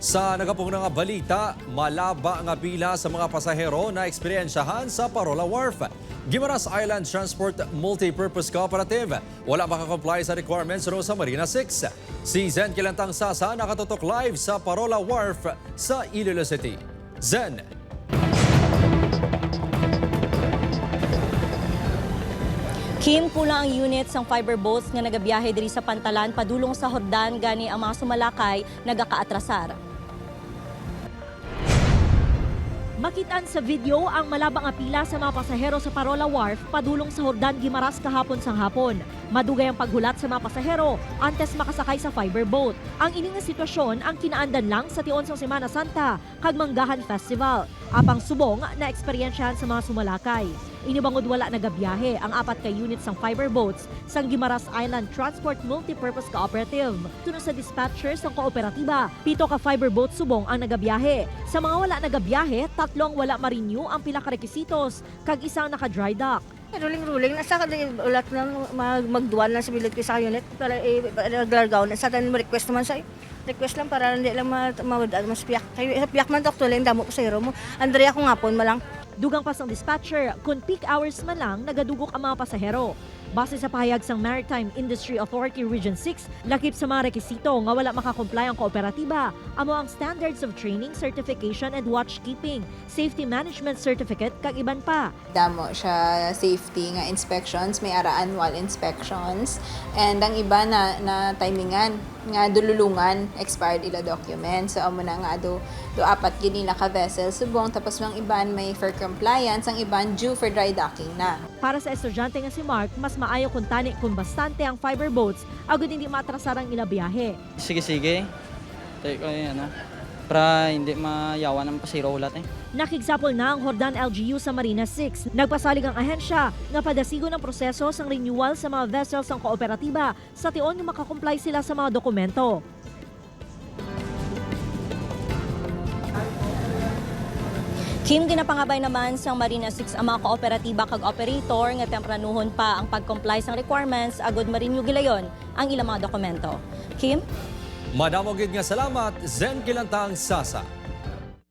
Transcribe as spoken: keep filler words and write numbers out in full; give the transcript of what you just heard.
Sa nagapugna nga balita, malaba nga pila sa mga pasahero na eksperyensyahan sa Parola Wharf. Guimaras Island Transport Multipurpose Cooperative wala makakomply sa requirements ro sa Marina six. Si Zen Kilantang Sasa nakatutok live sa Parola Wharf sa Iloilo City. Zen. Kim, kulang ang unit sang fiber boats nga nagabiyahe diri sa pantalan padulong sa Jordan, gani ang mga sumalakay nagakaatrasar. Makit-an sa video ang malaba nga pila sa mga pasahero sa Parola Wharf padulong sa Jordan, Guimaras kahapon sang hapon. Madugay ang paghulat sa mga pasahero antes makasakay sa fiber boat. Ang ini nga sitwasyon ang kinaandan lang sa tion sang Semana Santa kag Manggahan Festival. Apang subong naeksperyensyahan sa mga sumalakay. Ini bangod wala nagabiyahe ang apat ka unit sang fiber boats sang Guimaras Island Transport Multipurpose Cooperative. Suno sa dispatcher sang kooperatiba, pito ka fiber boat subong ang nagabiyahe. Sa mga wala nagabiyahe, tatlo ang wala ma-renew ang pila ka requisitos kag isa ang naka-dry dock. Ruling-ruling na sa kada ulat lang mag magduan lang sa bilog ko sa unit para i- para naglargaw na sa tanan mo request naman sa request lang para hindi lang ma- mawad ano mas piyak kay sa piyak man to actually ang damo pasahero mo. Andrea ko ngapon malang. Dugang pa sang dispatcher, kon peak hours man lang nagadugok ang mga pasahero. Base sa pahayag sang Maritime Industry Authority Region six, lakip sa mga rekisito nga wala makakomply ang kooperatiba amo ang Standards of Training, Certification and Watchkeeping, Safety Management Certificate kag iban pa. Damo siya safety nga inspections, may ara annual inspections, and ang iba na, na timingan nga dululungan expired ila documents. So amo na nga do do apat gid nila ka vessel subong, tapos ang iban may for compliance, ang iban due for dry docking na. Para sa estudyante nga si Mark, mas maayo kuntani kung bastante ang fiber boats agud hindi maatrasar ang ila biyahe. Sige-sige. Tayo ko yung ano, para hindi mayawan ang pasiro ulat eh. Nakigsapol na ang Jordan L G U sa Marina six. Nagpasalig ang ahensya nga padasigon ang proseso sang renewal sa mga vessels sang kooperatiba sa tion nga makakomply sila sa mga dokumento. Kim, ginapangabay naman sang Marina six ang mga kooperatiba kag operator nga tempranuhon pa ang pag-comply sang requirements agud ma-renew gilayon ang ilang mga dokumento. Kim? Madamo gid nga salamat, Zen Kilantang Sasa.